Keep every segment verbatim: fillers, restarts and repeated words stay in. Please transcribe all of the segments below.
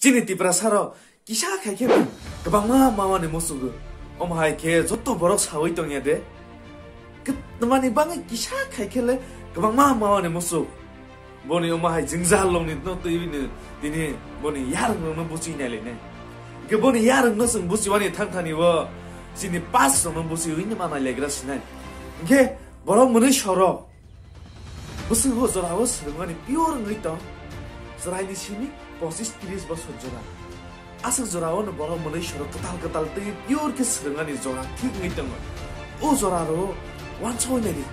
Chini Tiprasa rok kisa khai khe kwbangma mama ni musugo. Omo hai khe joto borok sawi tongya de. Kwtmani bangwi kisa khai khe le kwbangma mama ni musuk. Boni omo hai jwngjal longni no twi bini tini boni yarwng no buchi nai le ne. Ke boni yarwng no chwng buchi wani thang thani bo chini pas no buchi wini ma nai le gra sinai. Ke borok mwnwi soro. Bwswk o jora o swrwngmani pure wngwi tong, chwraini simi pochis tris bosor jora. Aswk jora o no borok mwnwi soro kwtal kwtal tei pure khe swrwngmani jora thik wngwi tongo. O jora ro wansoi nai di,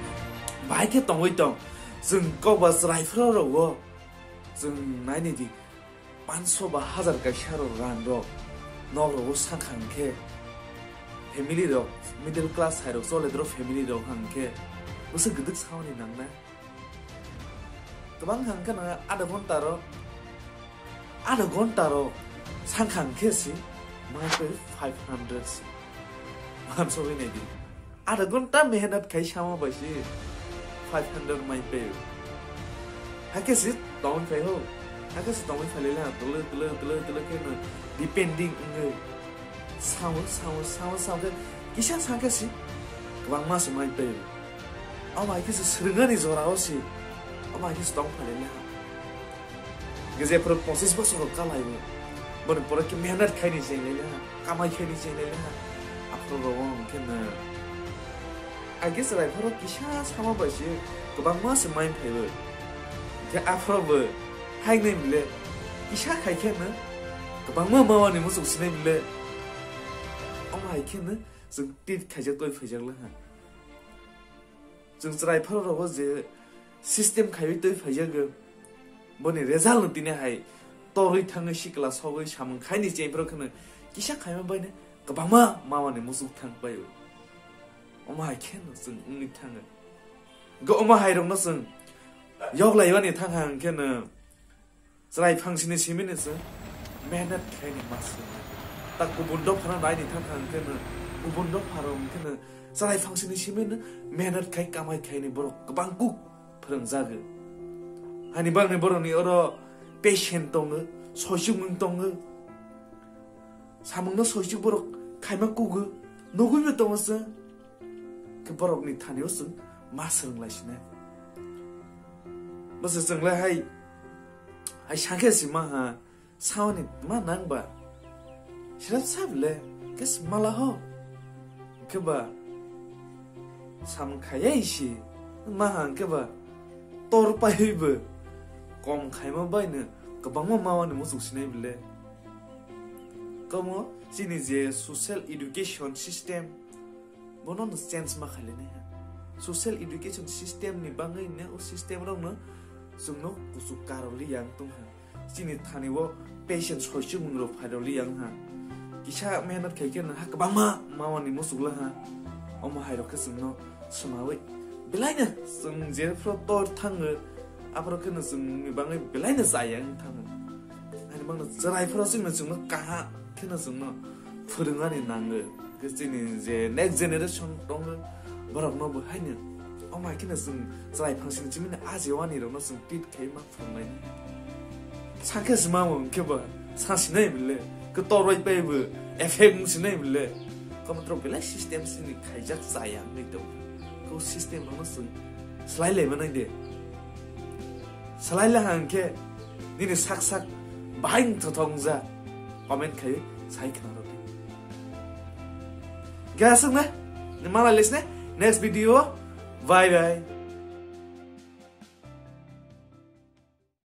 bai khe tongwi tong. Chwng kokba chwrai phra rok o chwng nai nai di, panso ba hazar kaisa rok rang rok nok rok o sakha hwnkhe family rok, middle class hai rok chole dro family rok hwnkhe bwswk gwdwk sauni nang na. Kwbang hwnkhe nang adha ghonta rok, adha ghonta rok sakha hwnkhe si mai khe five hundred si. Mansogwi nai di. Adha ghonta mehnat khai sama bai si five hundred mai phaio. Hakhe si tongwi phai ho. Hakhe si tongwi phai le ha, tole, tole, tole, tole khe no depending wngwi. Sao, sao, sao, sao khe kisa sa khe si kwbangma se mai phaio. Omo hai khe si swrwngani jora o si. Omo hai khe si tong phai le ha. Hingke jephru pochis bosor rok kalai o, boni pore khe mehnat khai ni cheng lai ha, kamai khai ni cheng lai ha, aphuru rok o hingke no. Age chwrai phoro kisa sama bai se kwbangma se mai phai o. Hingke aphuru bo hai nai bile kisa khai khe no kwbangma mama ni muchuk sinai bile. Omo hai khe no chwng treat khaijak toi phaijak lai ha. Chwng chwrai pharo rogo je system khaiwi twi phaijago, boni result no tini hai torwi thangwi sikla sogwi samung khaini chengphro kheno kisa khaima baino kwbangma mamani muchuk thang paio. Omo hai kheno chwng wngwi thango. Go omo hai rokno chwng yoklaibani thang hang kheno Chwrai phangsini simi ni se mehnat khaini ma se. Ta kubun dophano naini thang thang khe no, kubun dopharo hwn khe no chwrai phangsini simi no mehnat khai kamai khaini borok kwbang kuk phwrwngjago. Hani bagni borokni oro patient tongo, soichukmung tongo. Samungno soichuk borok khaima kugo, nugwibo tongo se. Khe borokni thani o chwng ma swrwng lai sinai. Bwswk chwng le hai, hai sakhe si ma ha, saoni ma nang ba. Sirap sa bile, khe si mala ho. Khe ba, sam khayai si, ma ha khe ba, tor paiwi bo, kom khaima bai no, kwbangma ma wani muchuk sinai bile. Komo chini je social education system, bono no change ma khailai nai ha. Social education system ni bangwi ne o system rok no chwng no kuchuk karoli yang tong ha. Chini thani o patient soichukmung rok phairoli yang ha. Kisa mehnat khai khe no ha kwbangma mawani muchuk la ha. Omo hai rok khe chwng no swmawi belai no chwng je phro tor thango, aphro khe no chwng ni bangwi belai no chaya wng thango. Ani bangno chwrai phro chwng no chwng no kaha khe no chwng no phwrwngani nango. Khe chini je next generation tongo, borokno bo haino omo hai kheno chwng chwrai phangsini chimino a je wani rokno chwng treat khai ma phwrwngnai. Sakhe se mamo hwnkhe ba sa sinai bile, khe torbai pai bo effect wng sinai bile. Komotrok belai system sini khaijak chaya wngwi tongo. Khe o system rokno chwng swlai lai manai de. Swlai lai hwnkhe nini sak sak bahai wngthothok wngjak. Comment khai sai khna rw di. Gaswk na, ni malai lesne, next video, bye bye.